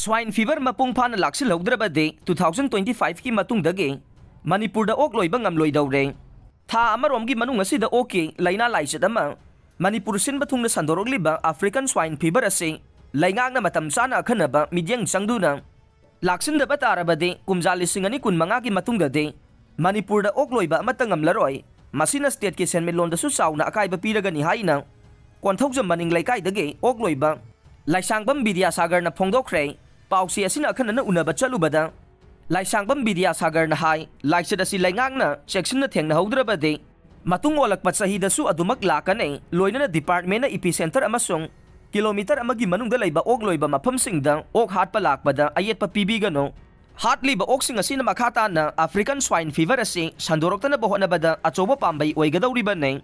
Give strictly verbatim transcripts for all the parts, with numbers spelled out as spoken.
Swine fever ꯃꯄꯨꯡ ꯐꯥꯅ ꯂꯥꯛꯁꯤꯜꯍꯧꯗ꯭ꯔꯕꯗꯤ two thousand twenty five ꯀꯤ ꯃꯇꯨꯡꯗꯒꯤ ꯃꯅꯤꯄꯨꯔꯗ ꯑꯣꯛ ꯂꯣꯏꯕ ꯉꯝꯂꯣꯏꯗꯧꯔꯦ꯫ ꯊꯥ ꯑꯃꯔꯣꯝꯒꯤ ꯃꯅꯨꯡ ꯑꯁꯤꯗ ꯑꯣꯛꯀꯤ ꯂꯥꯏꯅꯥ ꯂꯥꯏꯆꯠ ꯑꯃ ꯃꯅꯤꯄꯨꯔ ꯁꯤꯟꯕ ꯊꯨꯡꯅ ꯁꯟꯗꯣꯔꯛꯂꯤꯕ African swine fever ꯑꯁꯤ ꯂꯩꯉꯥꯛꯅ ꯃꯇꯝ ꯆꯥꯅ ꯑꯈꯟꯅꯕ ꯃꯤꯠꯌꯦꯡ ꯆꯪꯗꯨꯅ ꯂꯥꯛꯁꯤꯟꯗꯕ ꯇꯥꯔꯕꯗꯤ ꯀꯨꯝꯖꯥ ꯂꯤꯁꯤꯡ ꯑꯅꯤ ꯀꯨꯟ ꯃꯉꯥꯒꯤ ꯃꯇꯨꯡꯗꯗꯤ ꯃꯅꯤꯄꯨꯔꯗ ꯑꯣꯛ ꯂꯣꯏꯕ ꯑꯃꯠꯇ ꯉꯝꯂꯔꯣꯏ꯫ ꯃꯁꯤꯅ state ꯀꯤ ꯁꯦꯟꯃꯤꯠꯂꯣꯟꯗꯁꯨ ꯆꯥꯎꯅ ꯑꯀꯥꯏꯕ ꯄꯤꯔꯒꯅꯤ ꯍꯥꯏꯅ ꯀꯣꯟꯊꯧꯖꯝ ꯃꯅꯤꯡ ꯂꯩꯀꯥꯏꯗꯒꯤ ꯑꯣꯛ ꯂꯣꯏꯕ ꯂꯥꯏꯁꯥꯡꯕꯝ ꯕꯤꯗ꯭ꯌꯥꯁꯥꯒꯔꯅ ꯐꯣꯡꯗꯣꯛꯈ꯭ꯔꯦ꯫ ꯄꯥꯎꯆꯦ ꯑꯁꯤꯅ ꯑꯈꯟꯅꯅ ꯎꯅꯕ ꯆꯠꯂꯨꯕꯗ ꯂꯥꯏꯁꯥꯡꯕꯝ ꯕꯤꯗ꯭ꯌꯥꯁꯥꯒꯔꯅ ꯍꯥꯏ, ꯂꯥꯏꯆꯠ ꯑꯁꯤ ꯂꯩꯉꯥꯛꯅ ꯆꯦꯛꯁꯤꯟꯅ ꯊꯦꯡꯅꯍꯧꯗ꯭ꯔꯕꯗꯤ ꯃꯇꯨꯡ ꯑꯣꯜꯂꯛꯄ ꯆꯍꯤꯗꯁꯨ ꯑꯗꯨꯃꯛ ꯂꯥꯛꯀꯅꯤ꯫ ꯂꯣꯏꯅꯅ department ꯅ epicenter ꯑꯃꯁꯨꯡ kilometre ꯑꯃꯒꯤ ꯃꯅꯨꯡꯗ ꯂꯩꯕ ꯑꯣꯛ ꯂꯣꯏꯕ ꯃꯐꯝꯁꯤꯡꯗ ꯑꯣꯛ ꯍꯥꯠꯄ ꯂꯥꯛꯄꯗ ꯑꯌꯦꯠꯄ ꯄꯤꯕꯤꯒꯅꯨ꯫ ꯍꯥꯠꯂꯤꯕ ꯑꯣꯛꯁꯤꯡ ꯑꯁꯤꯅ ꯃꯈꯥ ꯇꯥꯅ African swine fever ꯑꯁꯤ ꯁꯟꯗꯣꯔꯛꯇꯅꯕ ꯍꯣꯠꯅꯕꯗ ꯑꯆꯧꯕ ꯄꯥꯝꯕꯩ ꯑꯣꯏꯒꯗꯧꯔꯤꯕꯅꯤ꯫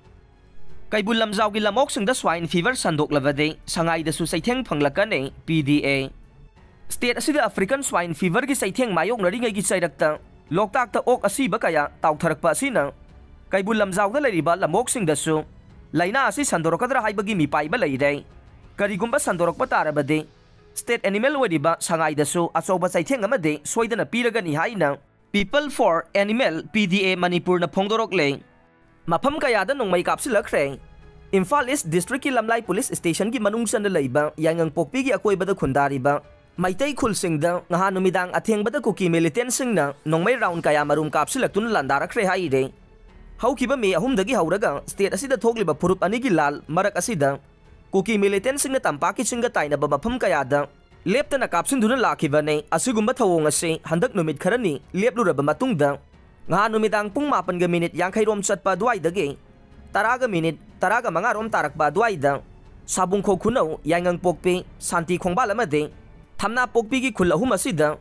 ꯀꯩꯕꯨꯜ ꯂꯝꯖꯥꯎꯒꯤ ꯂꯝꯑꯣꯛꯁꯤꯡꯗ swine fever ꯁꯟꯗꯣꯛꯂꯕꯗꯤ ꯁꯉꯥꯏꯗꯁꯨ ꯆꯩꯊꯦꯡ ꯐꯪꯂꯛꯀꯅꯤ, P D A꯫ State ꯑꯁꯤꯗ African swine fever ꯒꯤ ꯆꯩꯊꯦꯡ ꯃꯥꯌꯣꯛꯅꯔꯤꯉꯩꯒꯤ ꯆꯩꯔꯛꯇ ꯂꯣꯛꯇꯥꯛꯇ ꯑꯣꯛ ꯑꯁꯤꯕ ꯀꯌꯥ ꯇꯥꯎꯊꯔꯛꯄ ꯑꯁꯤꯅ ꯀꯩꯕꯨꯜ ꯂꯝꯖꯥꯎꯗ ꯂꯩꯔꯤꯕ ꯂꯝꯑꯣꯛꯁꯤꯡꯗꯁꯨ ꯂꯥꯏꯅꯥ ꯑꯁꯤ ꯁꯟꯗꯣꯔꯛꯀꯗ꯭ꯔꯥ ꯍꯥꯏꯕꯒꯤ ꯃꯤꯄꯥꯏꯕ ꯂꯩꯔꯦ꯫ ꯀꯔꯤꯒꯨꯝꯕ ꯁꯟꯗꯣꯔꯛꯄ ꯇꯥꯔꯕꯗꯤ state animal ꯑꯣꯏꯔꯤꯕ ꯁꯉꯥꯏꯗꯁꯨ ꯑꯆꯧꯕ ꯆꯩꯊꯦꯡ ꯑꯃꯗꯤ ꯁꯣꯏꯗꯅ ꯄꯤꯔꯒꯅꯤ ꯍꯥꯏꯅ People for Animal, P D A, ꯃꯅꯤꯄꯨꯔꯅ ꯐꯣꯡꯗꯣꯔꯛꯂꯦ꯫ ꯃꯐꯝ ꯀꯌꯥꯗ ꯅꯣꯡꯃꯩ ꯀꯥꯞꯁꯤꯜꯂꯛꯈ꯭ꯔꯦ꯫ ꯏꯝꯐꯥꯜ East District ꯀꯤ ꯂꯝꯂꯥꯏ police station ꯒꯤ ꯃꯅꯨꯡ ꯆꯟꯅ ꯂꯩꯕ ꯌꯥꯏꯉꯪꯄꯣꯛꯄꯤꯒꯤ ꯑꯀꯣꯏꯕꯗ ꯈꯨꯟꯗꯥꯔꯤꯕ ꯃꯩꯇꯩ ꯈꯨꯜꯁꯤꯡꯗ ꯉꯍꯥꯟ ꯅꯨꯃꯤꯗꯥꯡ ꯑꯊꯦꯡꯕꯗ ꯀꯨꯀꯤ militant ꯁꯤꯡꯅ ꯅꯣꯡꯃꯩ round ꯀꯌꯥ ꯃꯔꯨꯝ ꯀꯥꯞꯁꯤꯜꯂꯛꯇꯨꯅ ꯂꯥꯟꯗꯥꯔꯛꯈ꯭ꯔꯦ ꯍꯥꯏꯔꯦ꯫ ꯍꯧꯈꯤꯕ May ꯑꯍꯨꯝꯗꯒꯤ ꯍꯧꯔꯒ state ꯑꯁꯤꯗ ꯊꯣꯛꯂꯤꯕ ꯐꯨꯔꯨꯞ ꯑꯅꯤꯒꯤ ꯂꯥꯜ ꯃꯔꯛ ꯑꯁꯤꯗ ꯀꯨꯀꯤ militant ꯁꯤꯡꯅ ꯇꯝꯄꯥꯛꯀꯤ ꯆꯤꯡꯒ ꯇꯥꯏꯅꯕ ꯃꯐꯝ ꯀꯌꯥꯗ ꯂꯦꯞꯇꯅ ꯀꯥꯞꯁꯤꯟꯗꯨꯅ ꯂꯥꯛꯈꯤꯕꯅꯤ꯫ ꯑꯁꯤꯒꯨꯝꯕ ꯊꯧꯑꯣꯡ ꯑꯁꯤ ꯍꯟꯗꯛ ꯅꯨꯃꯤꯠ ꯈꯔꯅꯤ ꯂꯦꯞꯂꯨꯔꯕ ꯃꯇꯨꯡꯗ ꯉꯍꯥꯟ ꯅꯨꯃꯤꯗꯥꯡ ꯄꯨꯡ ꯃꯥꯄꯟꯒ minute ꯌꯥꯡꯈꯩ ꯔꯣꯝ ꯆꯠꯄ ꯑꯗꯨꯋꯥꯏꯗꯒꯤ ꯇꯔꯥꯒ minute ꯇꯔꯥꯒ ꯃꯉꯥ ꯔꯣꯝ ꯇꯥꯔꯛꯄ ꯑꯗꯨꯋꯥꯏꯗ ꯁꯥꯕꯨꯡꯈꯣꯛ ꯈꯨꯅꯧ, ꯌꯥꯏꯉꯪꯄꯣꯛꯄꯤ, ꯁꯥꯟꯇꯤ ꯈꯣꯡꯕꯥꯜ ꯑꯃꯗꯤ ꯊꯝꯅꯥꯄꯣꯛꯄꯤꯒꯤ ꯈꯨꯜ ꯑꯍꯨꯝ ꯑꯁꯤꯗ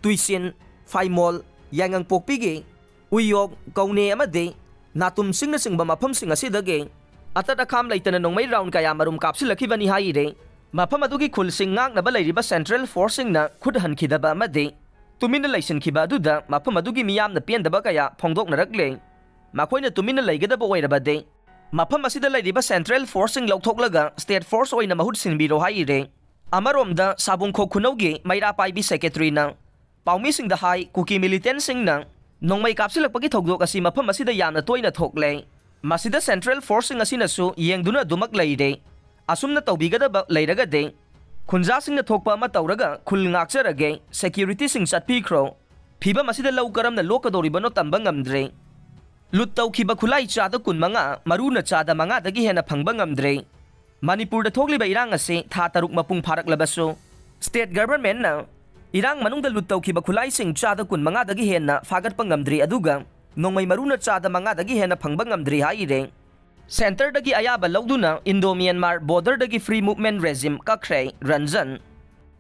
ꯇꯨꯏꯁꯤꯟ, ꯐꯥꯏꯃꯣꯜ, ꯌꯥꯏꯉꯪꯄꯣꯛꯄꯤꯒꯤ ꯎꯏꯌꯣꯛ, ꯀꯧꯅꯦ ꯑꯃꯗꯤ ꯅꯥꯇꯨꯝ ꯆꯤꯡꯅꯆꯤꯡꯕ ꯃꯐꯝꯁꯤꯡ ꯑꯁꯤꯗꯒꯤ ꯑꯇꯠ ꯑꯈꯥꯝ ꯂꯩꯇꯅ ꯅꯣꯡꯃꯩ round ꯀꯌꯥ ꯃꯔꯨꯝ ꯀꯥꯞꯁꯤꯜꯂꯛꯈꯤꯕꯅꯤ ꯍꯥꯏꯔꯦ꯫ ꯃꯐꯝ ꯑꯗꯨꯒꯤ ꯈꯨꯜꯁꯤꯡ ꯉꯥꯛꯅꯕ ꯂꯩꯔꯤꯕ central force ꯁꯤꯡꯅ ꯈꯨꯠ ꯍꯟꯈꯤꯗꯕ ꯑꯃꯗꯤ ꯇꯨꯃꯤꯟꯅ ꯂꯩꯁꯤꯟꯈꯤꯕ ꯑꯗꯨꯗ ꯃꯐꯝ ꯑꯗꯨꯒꯤ ꯃꯤꯌꯥꯝꯅ ꯄꯦꯟꯗꯕ ꯀꯌꯥ ꯐꯣꯡꯗꯣꯛꯅꯔꯛꯂꯦ꯫ ꯃꯈꯣꯏꯅ ꯇꯨꯃꯤꯟꯅ ꯂꯩꯒꯗꯕ ꯑꯣꯏꯔꯕꯗꯤ ꯃꯐꯝ ꯑꯁꯤꯗ ꯂꯩꯔꯤꯕ central force ꯁꯤꯡ ꯂꯧꯊꯣꯛꯂꯒ state force ꯑꯣꯏꯅ ꯃꯍꯨꯠ ꯁꯤꯟꯕꯤꯔꯣ ꯍꯥꯏꯔꯦ꯫ ꯑꯃꯔꯣꯝꯗ, ꯁꯥꯕꯨꯡꯈꯣꯛ ꯈꯨꯅꯧꯒꯤ ꯃꯩꯔꯥ ꯄꯥꯏꯕꯤ ꯁꯦꯀ꯭ꯔꯦꯇꯔꯤꯅ ꯄꯥꯎꯃꯤꯁꯤꯡꯗ ꯍꯥꯏ, ꯀꯨꯀꯤ ꯃꯤꯂꯤꯇꯦꯟꯁꯤꯡꯅ ꯅꯣꯡꯃꯩ ꯀꯥꯞꯁꯤꯜꯂꯛꯄꯒꯤ ꯊꯧꯗꯣꯛ ꯑꯁꯤ ꯃꯐꯝ ꯑꯁꯤꯗ ꯌꯥꯝꯅ ꯇꯣꯏꯅ ꯊꯣꯛꯂꯦ꯫ ꯃꯁꯤꯗ ꯁꯦꯟꯇ꯭ꯔꯦꯜ ꯐꯣꯔꯁꯁꯤꯡ ꯑꯁꯤꯅꯁꯨ ꯌꯦꯡꯗꯨꯅ ꯑꯗꯨꯃꯛ ꯂꯩꯔꯦ꯫ ꯑꯁꯨꯝꯅ ꯇꯧꯕꯤꯒꯗꯕ ꯂꯩꯔꯒꯗꯤ ꯈꯨꯟꯖꯥꯁꯤꯡꯅ ꯊꯣꯛꯄ ꯑꯃ ꯇꯧꯔꯒ ꯈꯨꯜ ꯉꯥꯛꯆꯔꯒꯦ, ꯁꯦꯀ꯭ꯌꯨꯔꯤꯇꯤꯁꯤꯡ ꯆꯠꯄꯤꯈ꯭ꯔꯣ꯫ ꯐꯤꯕꯝ ꯑꯁꯤꯗ ꯂꯧ ꯀꯔꯝꯅ ꯂꯣꯛꯀꯗꯧꯔꯤꯕꯅꯣ ꯇꯝꯕ ꯉꯝꯗ꯭ꯔꯦ꯫ ꯂꯨꯠ ꯇꯧꯈꯤꯕ ꯈꯨꯠꯂꯥꯏ ꯆꯥꯗ ꯀꯨꯟꯃꯉꯥ, ꯃꯔꯨꯅ ꯆꯥꯗ ꯃꯉꯥꯗꯒꯤ ꯍꯦꯟꯅ ꯐꯪꯕ ꯉꯝꯗ꯭ꯔꯦ꯫ ꯃꯅꯤꯄꯨꯔꯗ ꯊꯣꯛꯂꯤꯕ ꯏꯔꯥꯡ ꯑꯁꯤ ꯊꯥ ꯇꯔꯨꯛ ꯃꯄꯨꯡ ꯐꯥꯔꯛꯂꯕꯁꯨ, ꯁ꯭ꯇꯦꯠ ꯒꯚꯔꯟꯃꯦꯟꯠꯅ ꯏꯔꯥꯡ ꯃꯅꯨꯡꯗ ꯂꯨꯠ ꯇꯧꯈꯤꯕ ꯈꯨꯠꯂꯥꯏꯁꯤꯡ ꯆꯥꯗ ꯀꯨꯟꯃꯉꯥꯗꯒꯤ ꯍꯦꯟꯅ ꯐꯥꯒꯠꯄ ꯉꯝꯗ꯭ꯔꯤ, ꯑꯗꯨꯒ ꯅꯣꯡꯃꯩ ꯃꯔꯨꯅ ꯆꯥꯗ ꯃꯉꯥꯗꯒꯤ ꯍꯦꯟꯅ ꯐꯪꯕ ꯉꯝꯗ꯭ꯔꯤ ꯍꯥꯏꯔꯦ꯫ ꯁꯦꯟꯇꯔꯗꯒꯤ ꯑꯌꯥꯕ ꯂꯧꯗꯨꯅ ꯏꯟꯗꯣ ꯃ꯭ꯌꯥꯟꯃꯥꯔ ꯕꯣꯔꯗꯔꯗꯒꯤ ꯐ꯭ꯔꯤ ꯃꯨꯚꯃꯦꯟꯠ ꯔꯦꯖꯤꯝ ꯀꯛꯈ꯭ꯔꯦ ꯔꯟꯖꯟ꯫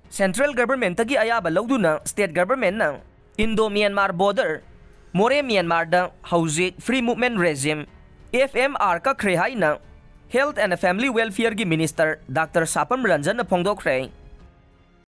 ꯁꯦꯟꯇ꯭ꯔꯦꯜ ꯒꯚꯔꯟꯃꯦꯟꯠꯇꯒꯤ ꯑꯌꯥꯕ ꯂꯧꯗꯨꯅ ꯁ꯭ꯇꯦꯠ ꯒꯚꯔꯟꯃꯦꯟꯠꯅ ꯏꯟꯗꯣ ꯃ꯭ꯌꯥꯟꯃꯥꯔ ꯕꯣꯔꯗꯔ, ꯃꯣꯔꯦ ꯃ꯭ꯌꯥꯟꯃꯥꯔꯗ ꯍꯧꯖꯤꯛ free movement regime, F M R, ꯀꯛꯈ꯭ꯔꯦ ꯍꯥꯏꯅ ꯍꯦꯜꯊ ꯑꯦꯟꯗ ꯐꯦꯃꯤꯂꯤ ꯋꯦꯜꯐꯤꯌꯔꯒꯤ ꯃꯤꯅꯤꯁꯇꯔ ꯗꯥꯛꯇꯔ ꯁꯥꯄꯝ ꯔꯟꯖꯟꯅ ꯐꯣꯡꯗꯣꯛꯈ꯭ꯔꯦ꯫